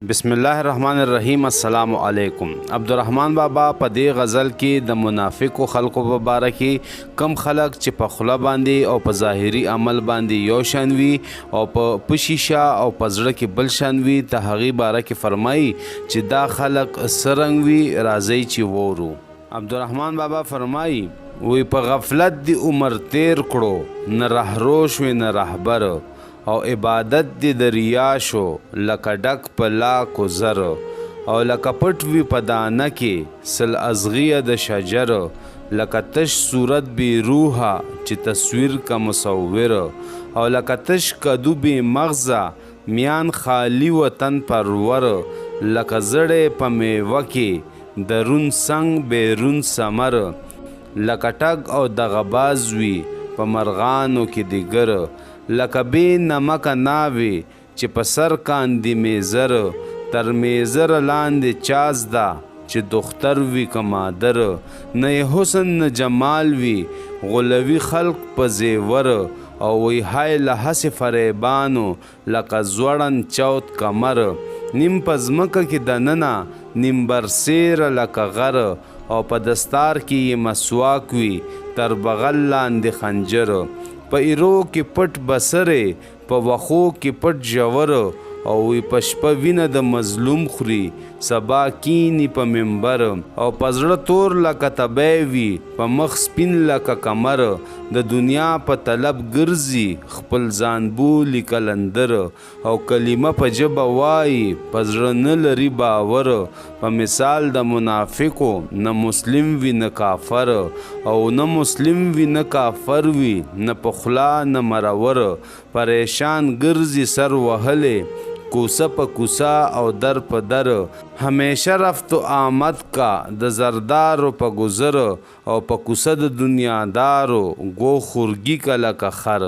بسم الله الرحمن الرحیم السلام علیکم عبدالرحمن بابا په دې غزل کې د منافقو خلکو په باره کې کم خلک چې په خوله باندې او په ظاهري عمل باندې یو شان وي او په پشیشه او په زړه کې بل شان وي د هغې باره کې فرمایي چې دا خلک څه رنګ وي، راځئ چې وورو. عبدالرحمن بابا فرمایي، وی په غفلت دې عمر تیر کړو، نه رهرو شوې نه رهبر، او عبادت دې د ریا شو لکه ډک په لاکو زر، او لکه پټ وي په دانه کې سل ازغیه د شجر، لکه تش صورت بې روحه چې تصویر که مصور، او لکه تش کدو بې مغزه میان خالي وطن پرور، لکه زړی په میوه کې درون څنګ بیرون ثمر، لکه ټګ او دغه باز وي په مرغانو کې دیګر، لکه بې نمکه ناوې چې په سر کاندي مېزر، تر مېزره لاندې چا زده چې دختر وي که مادر، نه یې حسن نه جمال وي غولوي خلق په زیور، او وایي های له هسې فریبانو لکه ځوړند چوت کمر، نیم په ځمکه کې دننه نیم برسېره لکه غر، او په دستار کې یې مسواک وي تر بغل لاندې خنجر، په ایرو کې پټ بسرې په وښو کې پټ ژور، او وي په شپه وینه د مظلوم خوري سبا کیني په منبر، او په زړه تور لکه تبی وي په مخ سپین لکه کمر، د دنیا په طلب ګرځي خپل ځان بولي قلندر، او کلمه په ژبه وايي په زړه نه لري باور، په مثال د منافقو نه مسلم وي نه کافر، او نه مسلم وي نه کافر وي نه په خوله نه مرور، پریشان ګرځي سر وهلی کوڅه په کوڅه او در په در، همیشه رفت و آمد کا د زردارو په ګذر، او په کوڅه د دنیادارو ګو خورګي که لکه خر.